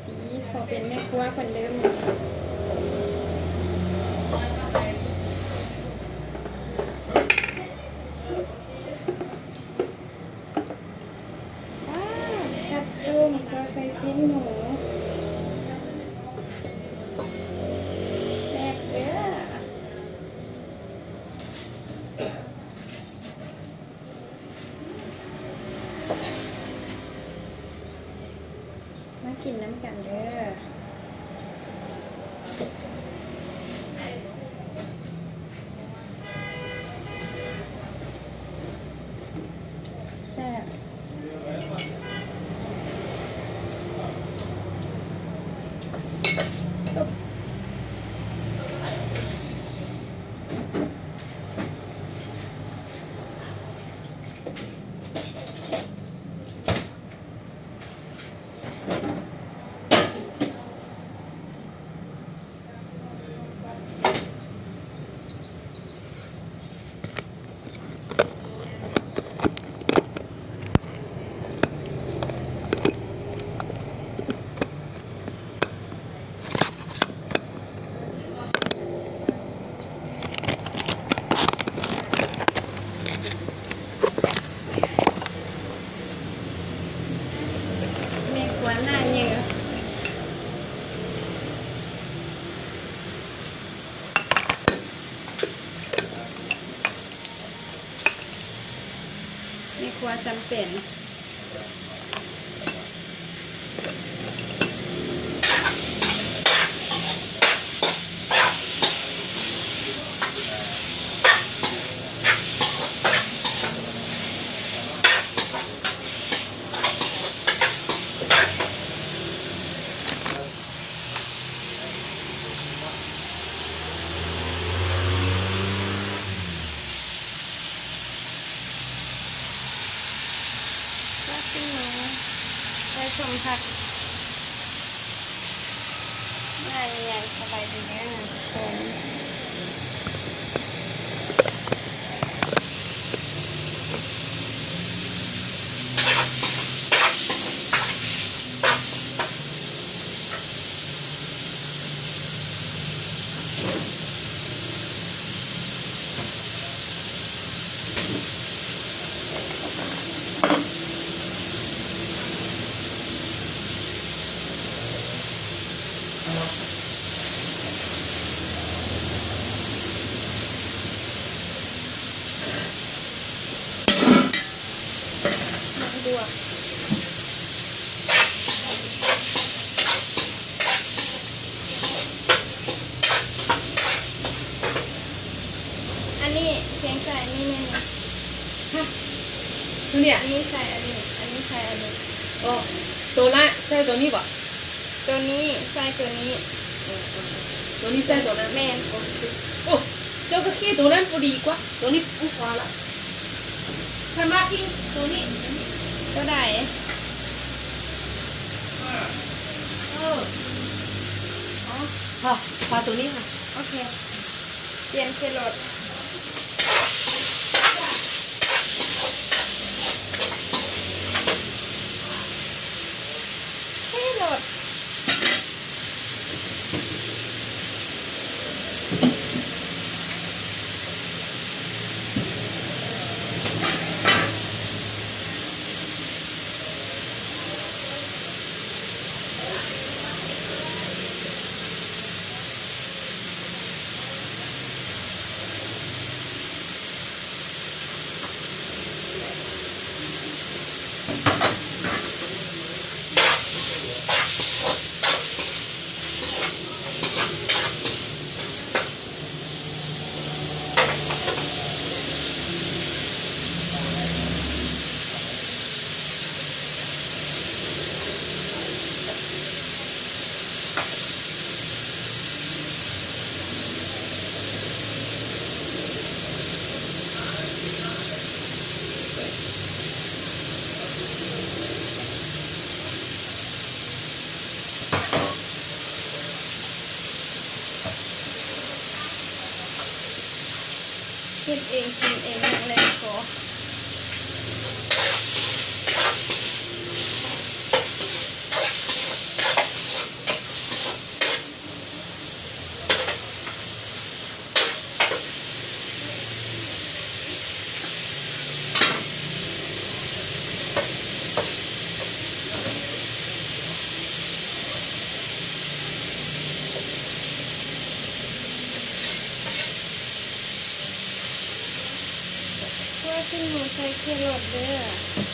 ນີ້ຂໍເປັນແມ່ຄົວເພິ່ນເດີມື້ນີ້. ວ້າວ ກັດສົ້ມ ເຂົ້າໃສ່ຊີ້ນໝູ ແຊບເດີ້. ມາກິນນຳກັນເດີ້. ແຊບ. ແມ່ຄົວໜ້າເຫຍື້ອ. ແມ່ຄົວຈຳເປັນ. ແຊບ ຊີ້ນໝູ ໃສ່ສົ້ມຜັກ ງ່າຍໆ. ສະບາຍດີເດີທຸກຄົນ. ອັນນີ້ ແກງໃສ່ອັນນີ້ແມ່ນຫຍັງ? ຮະ? ໂຕເນີ້ຍ? ອັນນີ້ໃສ່ອັນນີ້ ອັນນີ້ໃສ່ອັນນີ້. ອໍ ໂຕລະໃສ່ໂຕນີ້ບໍ? ໂຕນີ້ໃສ່ໂຕນີ້. ເອີ ໂຕນີ້ໃສ່ໂຕນັ້ນ. ແມ່ນ. ໂອ້ ໂອ້ ເຈົ້າກໍຄິດໂຕນັ້ນພໍດີກວ່າ ໂຕນີ້ອຸພາລະ. ຂ້ອຍມັກກິນໂຕນີ້. ໂຕໃດ? ເອີ ອໍ ພໍ ພໍໂຕນີ້ຄ່ະ. ໂອເຄ ປ່ຽນເສຍໂລດ. ເສຍໂລດ. ເຮັດເອງກິນເອງ ແຮງແຮງພໍ. ຊິນໝູໃສ່ແຄຣອດເດີ້.